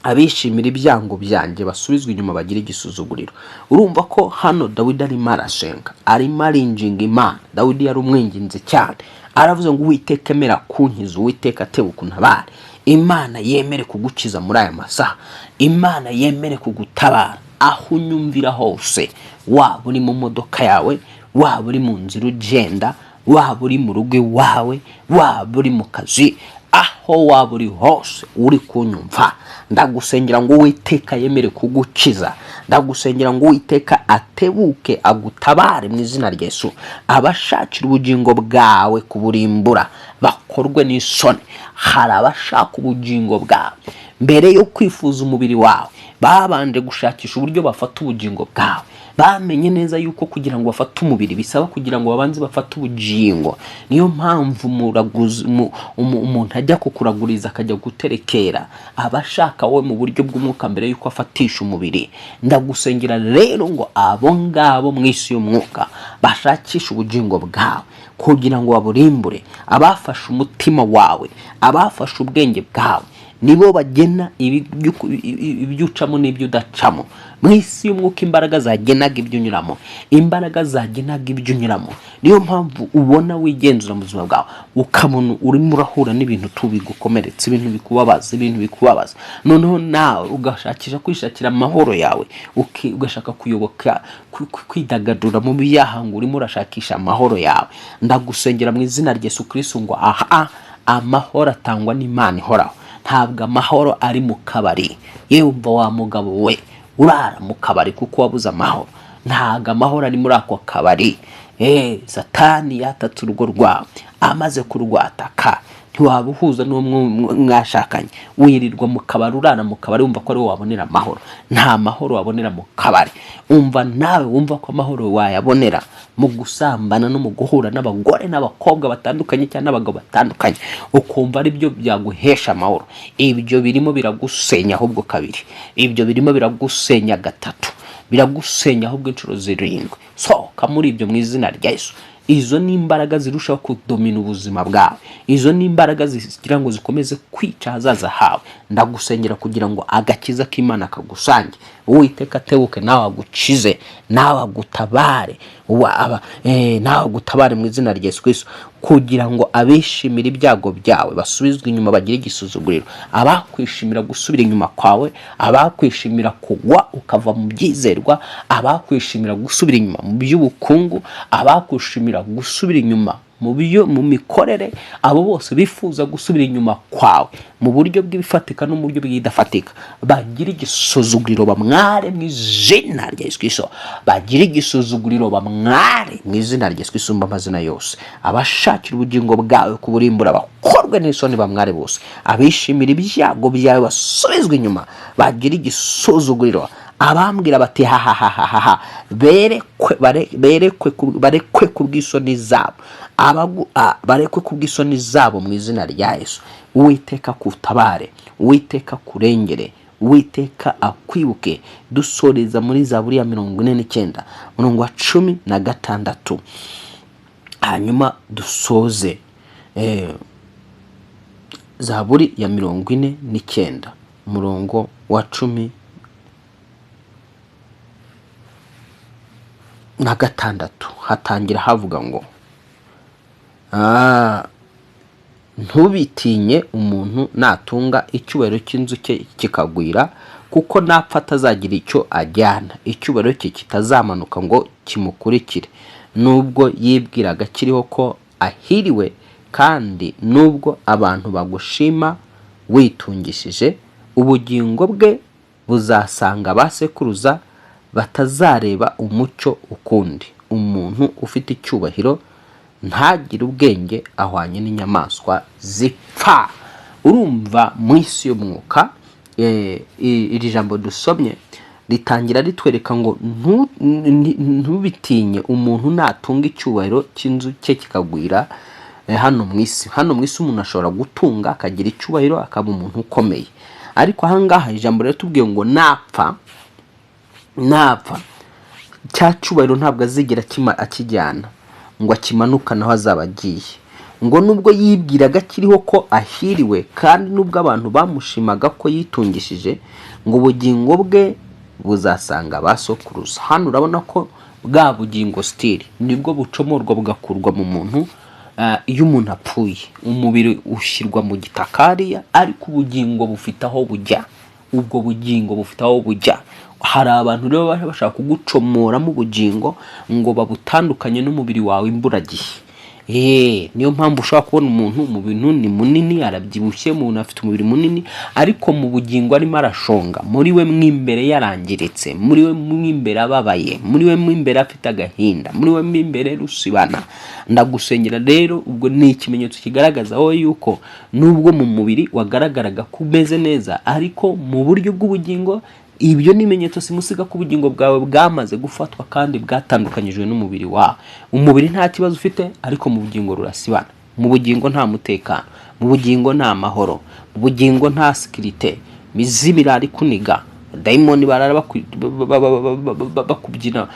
A: abishimira ibyango byanjye basubizwe inyuma bagire igisuzuguriro." Urumva ko hano Dawidi arimo arasenga, arimo aringinga Imana. Dawidi yari umwinginzi cyane. Aravuze ngo: "Uwiteka, emera kunkiza, Uwiteka, tebuka untabare." Imana yemere kugukiza muri aya masaha, Imana yemere kugutabara aho unyumvira hose, waba uri mu modoka yawe, waba uri mu nzira ugenda, waba uri mu rugo iwawe, waba uri mu kazi, aho waba uri hose uri kunyumva, ndagusengera ngo Uwiteka yemere kugukiza. Ndagusengera ngo Uwiteka atebuke agutabare mu izina rya Yesu. Abashakira ubugingo bwawe kuburimbura bakorwe n'isoni. Hari abashaka ubugingo bwawe, mbere yo kwifuza umubiri wawe babanje gushakisha uburyo bafata ubugingo bwawe. Bamenye neza yuko kugira ngo bafate umubiri bisaba kugira ngo babanze bafate ubugingo. Niyo mpamvu umuntu ajya kukuraguriza, akajya guterekera, aba ashaka wowe mu buryo bw'umwuka mbere yuko afatisha umubiri. Ndagusengera rero ngo abo ngabo mu isi y'umwuka bashakishe ubugingo bwawe kugira ngo baburimbure, abafashe umutima wawe, abafashe ubwenge bwawe, nibo bagena ibyo ucamo n'ibyo udacamo. Mu isi y'umwuka imbaraga zagenaga ibyo unyuramo, imbaraga zagenaga ibyo unyuramo. Niyo mpamvu ubona wigenzura mu buzima bwawe, ukabona urimo urahura n'ibintu tubigukomeretsa, ibintu bikubabaza, ibintu bikubabaza, noneho nawe ugashakisha kwishakira amahoro yawe, ugashaka kuyoboka kwidagadura mu byaha ngo urimo urashakisha amahoro yawe. Ndagusengera mu izina rya Yesu Kristo ngo aha amahoro atangwa n'Imana ihoraho. Ntabwo amahoro ari mu kabari. Yewe, umva wa mugabo we urara mu kabari kuko wabuze amahoro, ntabwo amahoro ari muri ako kabari. Satani yatatse urugo rwawe, amaze kurwataka Ntiwabuhuza n'uwo mwashakanye. Wirirwa mu kabari, urara mu kabari, wumva ko ariwo wabonera amahoro. Nta mahoro wabonera mu kabari. Umva nawe, wumva ko amahoro wayabonera mu gusambana no mu guhura n'abagore n'abakobwa batandukanye cyangwa n'abagabo batandukanye, ukumva ari byo byaguhesha amahoro. Ibyo birimo biragusenya ahubwo kabiri, ibyo birimo biragusenya gatatu, biragusenya ahubwo inshuro zirindwi. Sohoka muri ibyo mu izina rya Yesu. Izo ni imbaraga zirushaho kudomina ubuzima bwawe, izo ni imbaraga zigira ngo zikomeze kwica ahazaza hawe. Ndagusengera kugira ngo agakiza k'Imana kagusange, Uwiteka atebuke nawe agukize, nawe agutabare, nawe agutabare mu izina rya Yesu Kristo, kugira ngo abishimira ibyago byawe basubizwe inyuma, bagire igisuzuguriro. Abakwishimira gusubira inyuma kwawe, abakwishimira kugwa ukava mu byizerwa, abakwishimira gusubira inyuma mu by'ubukungu, abakwishimira gusubira inyuma mu byo mu mikorere, abo bose bifuza gusubira inyuma kwawe mu buryo bw'ibifatika no mu buryo bw'ibidafatika, bagira igisuzuguriro, bamware mu izina rya Yesu Kristo. Bagira igisuzuguriro, bamware mu izina rya Yesu Kristo usumba amazina yose. Abashakira ubugingo bwawe kuburimbura bakorwe n'isoni, bamware bose. Abishimira ibyago byawe basubizwe inyuma, bagira igisuzuguriro. Abambwira bati hahahahaha, berekwe, barekwe ku bw'isoni zabo, barekwe ku bw'isoni zabo mu izina rya Yesu. Uwiteka kutabare, Uwiteka kurengere, Uwiteka akwibuke. Dusoreza muri Zaburi ya 49, umurongo wa 16, hanyuma dusoze. Zaburi ya 49, umurongo wa 16, hatangira havuga ngo: "Ntubitinye umuntu natunga, icyubahiro cy'inzu cye kikagwira, kuko napfa atazagira icyo ajyana, icyubahiro cye kitazamanuka ngo kimukurikire. Nubwo yibwiraga akiriho ko ahiriwe, kandi nubwo abantu bagushima witungishije, ubugingo bwe buzasanga ba sekuruza, batazareba umucyo ukundi. Umuntu ufite icyubahiro ntagire ubwenge ahwanye n'inyamaswa zipfa." Urumva mu isi y'umwuka, iri jambo dusomye ritangira ritwereka ngo ntubitinye umuntu natunga, icyubahiro cy'inzu cye kikagwira. Hano mu isi, hano mu isi umuntu ashobora gutunga, akagira icyubahiro, akaba umuntu ukomeye, ariko ahangaha ijambo riratubwiye ngo napfa, napfa cya cyubahiro ntabwo azigera akijyana ngo akimanukane aho azaba agiye. Ngo nubwo yibwiraga akiriho ko ahiriwe, kandi nubwo abantu bamushimaga ko yitungishije, ngo ubugingo bwe buzasanga ba sokuruza. Hano urabona ko bwa bugingo still nibwo bucomorwa, bugakurwa mu muntu. Iyo umuntu apfuye, umubiri ushyirwa mu gitakariya, ariko ubugingo bufite aho bujya. Ubwo bugingo bufite aho bujya. Hari abantu rero baba bashaka kugucomoramo ubugingo ngo babutandukanye n'umubiri wawe imburagihe. Niyo mpamvu ushobora kubona umuntu mu bintu ni munini, arabyibushye, umuntu afite umubiri munini, ariko mu bugingo arimo arashonga, muri we mo imbere yarangiritse, muri we mo imbere ababaye, muri we mo imbere afite agahinda, muri we mo imbere rusibana. Ndagusengera rero, ubwo ni ikimenyetso kigaragaza wowe yuko nubwo mu mubiri wagaragaraga ko umeze neza, ariko mu buryo bw'ubugingo, ibyo ni ibimenyetso simusiga ko ubugingo bwawe bwamaze gufatwa kandi bwatandukanyijwe n'umubiri wawe. Umubiri nta kibazo ufite, ariko mu bugingo rurasibana, mu bugingo nta mutekano, mu bugingo nta mahoro, mu bugingo nta sécurité. Mizimu irara ikuniga, dayimoni barara bakubyina,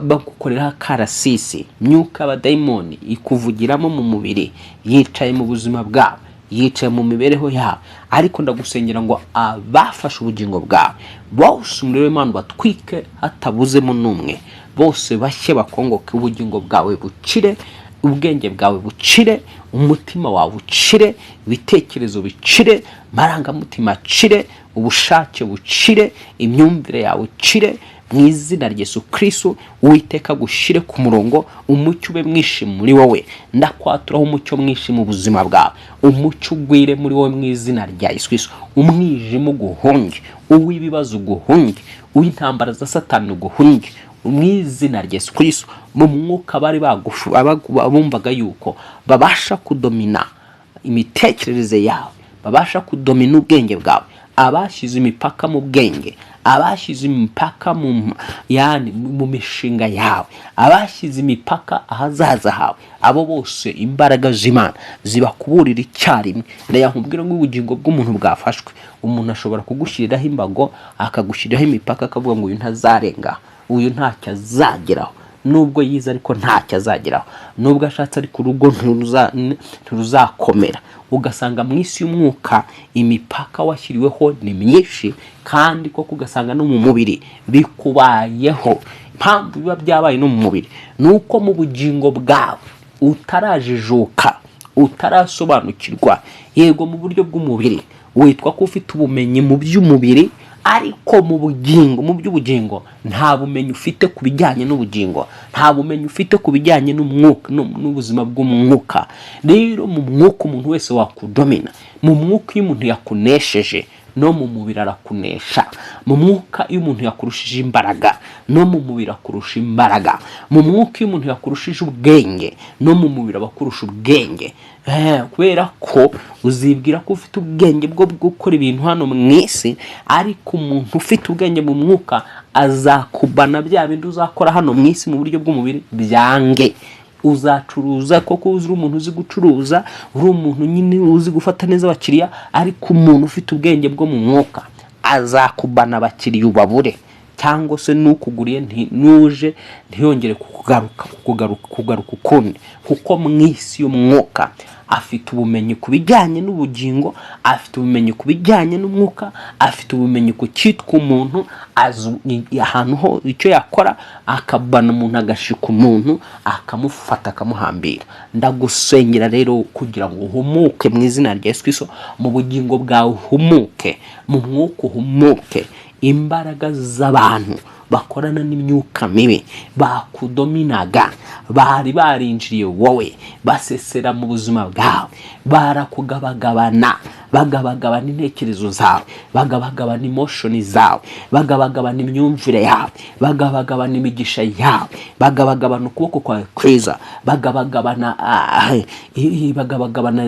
A: bagukoreraho akarasisi. Myuka y'abadayimoni ikuvugiramo mu mubiri, yicaye mu buzima bwawe, yicaye mu mibereho yawe. Ariko ndagusengera ngo abafashe ubugingo bwawe bose, umuriro w'Imana batwike hatabuzemo n'umwe, bose bashye, bakongoke. Ubugingo bwawe bukire, ubwenge bwawe bukire, umutima wawe ukire, ibitekerezo bikire, amarangamutima akire, ubushake bukire, imyumvire yawe ukire mu izina rya Yesu Kristo. Uwiteka gushyire ku murongo, umucyo ube mwinshi muri wowe. Ndakwaturaho umucyo mwinshi mu buzima bwawe, umucyo ugwire muri wowe mu izina rya Yesu Kristo. Umwijima uguhunge, uw'ibibazo uguhunge, uw'intambara za Satani uguhunge mu izina rya Yesu Kristo. Mu mwuka bari bagufu bumvaga yuko babasha kudomina imitekerereze yawe, babasha kudomina ubwenge bwawe, abashyize imipaka mu bwenge, abashyize imipaka mu yani mu mishinga yawe, abashyize imipaka ahazaza hawe, abo bose imbaraga z'Imana zibakuburira icyarimwe. Ndayakubwira ngo ubugingo bw'umuntu bwafashwe, umuntu ashobora kugushyiriraho imbago, akagushyiriraho imipaka, akavuga ngo uyu ntazarenga, uyu ntacyo azageraho, nubwo yize ariko ntacyo azageraho, nubwo ashatse ariko urugo ntiruzakomera. Ugasanga mu isi y'umwuka imipaka washyiriweho ni myinshi, kandi koko ugasanga no mu mubiri bikubayeho. Impamvu biba byabaye no mu mubiri ni uko mu bugingo bwawe utarajijuka, utarasobanukirwa. Yego, mu buryo bw'umubiri witwa ko ufite ubumenyi mu by'umubiri, ariko mu bugingo, mu by'ubugingo nta bumenyi ufite ku bijyanye n'ubugingo, nta bumenyi ufite ku bijyanye n'umwuka, n'ubuzima bw'umwuka. Rero mu mwuka umuntu wese wakudomina, mu mwuka iyo umuntu yakunesheje, no mu mubiri arakunesha. Mu mwuka iyo umuntu yakurushije imbaraga, no mu mubiri akurusha imbaraga. Mu mwuka iyo umuntu yakurushije ubwenge, no mu mubiri aba akurusha ubwenge. Kubera ko uzibwira ko ufite ubwenge bwo gukora ibintu hano mu isi, ariko umuntu ufite ubwenge mu mwuka azakubana bya bindi uzakora hano mu isi mu buryo bw'umubiri byange. Uzacuruza koko, uri umuntu uzi gucuruza, uri umuntu nyine uzi gufata neza abakiriya, ariko umuntu ufite ubwenge bwo mu mwuka azakubana abakiriya ubabure, cyangwa se n'ukuguriye n'uje ntiyongere kugaruka kugaruka kugaruka ukundi, kuko mu isi y'umwuka afite ubumenyi ku bijyanye n'ubugingo, afite ubumenyi ku bijyanye n'umwuka, afite ubumenyi ku cyitwa umuntu, azi ahantu ho icyo yakora akabana umuntu, agashika umuntu, akamufata, akamuhambira. Ndagusengera rero kugira ngo uhumuke mu izina rya Yesu Kristo, mu bugingo bwawe uhumuke, mu mwuka uhumuke. Imbaraga z'abantu bakorana n'imyuka mibi bakudominaga, bari barinjiriye wowe, basesera mu buzima bwawe, barakugabagabana, bagabagabana intekerezo zawe, bagabagabana emotion zawe, bagabagabana imyumvire yawe, bagabagabana imigisha yawe, bagabagabana ukuboko kwawe kwiza, bagabagabana bagabagabana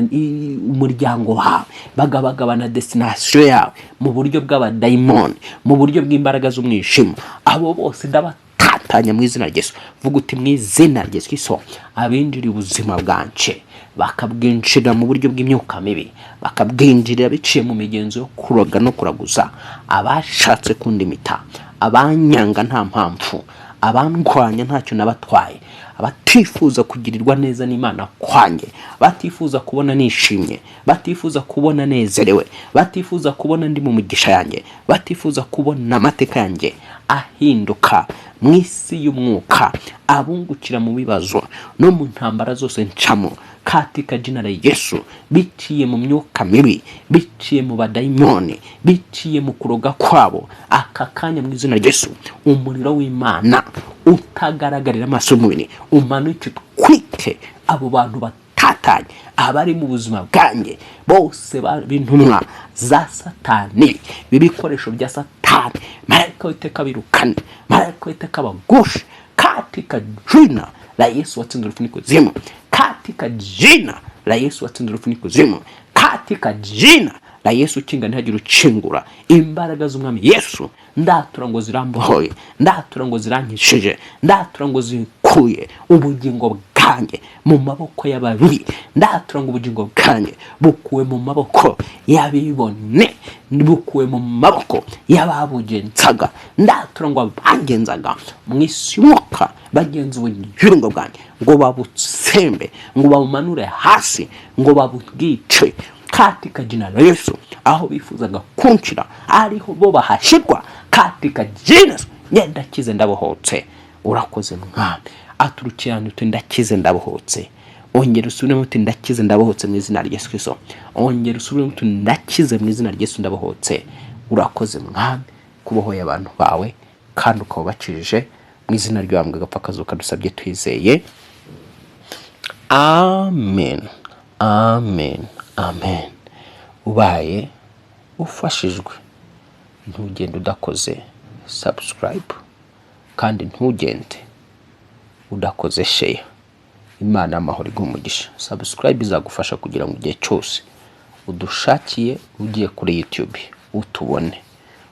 A: umuryango wawe, bagabagabana destination yawe mu buryo bw'abadayimoni, mu buryo bw'imbaraga z'umwijima. Abo bose ndabatatanya mu izina rya Yesu. Vuga uti: "Mu izina rya Yesu Kristo, abinjiriye ubuzima bwanje, bakabwinjirira mu buryo bw'imyuka mibi, bakabwinjirira biciye mu migenzo yo kuroga no kuraguza, abashatse kundimita, abanyanga nta mpamvu, abandwanya ntacyo nabatwaye, abatifuza kugirirwa neza n'Imana kwanjye, batifuza kubona nishimye, batifuza kubona nezerewe, batifuza kubona ndi mu migisha yanjye, batifuza kubona amateka yanjye ahinduka mu isi y'umwuka, abungukira mu bibazo no mu ntambara zose ncamo, katika jina la Yesu, biciye mu myuka mibi, biciye mu badayimoni, biciye mu kuroga kwabo, aka kanya mu izina rya Yesu, umuriro w'Imana utagaragarira amaso y'umubiri umanuke utwike abo bantu batatanye, abari mu buzima bwanjye bose b'intumwa za Satani, b'ibikoresho bya Satani. Marayika w'Iteka birukane, marayika w'Iteka bagushe, katika jina la Yesu watsinze urupfu n'ikuzimu, katika jina la Yesu watsinze urupfu n'ikuzimu, katika jina la Yesu ukinga ntihagire ukingura. Imbaraga z'Umwami Yesu ndatura ngo zirambohoye, ndatura ngo zirankishije, ndatura ngo zikuye ubugingo bwanjye mu maboko y'ababi, ndatura ngo ubugingo bwanjye bukuwe mu maboko y'abibone, bukuwe mu maboko y'ababugenzaga. Ndatura ngo abagenzaga mu isi y'umwuka bagenza ubugingo bwanjye ngo babutsembe, ngo babumanure hasi, ngo babubwice, katika jina la Yesu, aho bifuzaga kunshira ariho bo bahashyirwa, katika jina Yesu. Njye ndakize, ndabohotse. Urakoze Mwami. Aturukirane uti: "Ndakize, ndabohotse." Ongera usubiremo uti: "Ndakize, ndabohotse mu izina rya Yesu Kristo." Ongera usubiremo uti: "Ndakize mu izina rya Yesu, ndabohotse." Urakoze Mwami kubohoye abantu bawe kandi ukaba ubakijije. Mu izina ry'uwambwe agapfa akazuka dusabye twizeye, amen, amen, amen. Ubaye ufashijwe, ntugende udakoze subscribe, kandi ntugende udakoze share. Imana y'amahoro iguhe umugisha. Subscribe izagufasha kugira ngo igihe cyose udushakiye ugiye kuri YouTube utubone.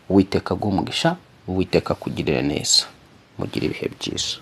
A: Uwiteka aguhe umugisha, Uwiteka akugirire neza. Mugire ibihe byiza.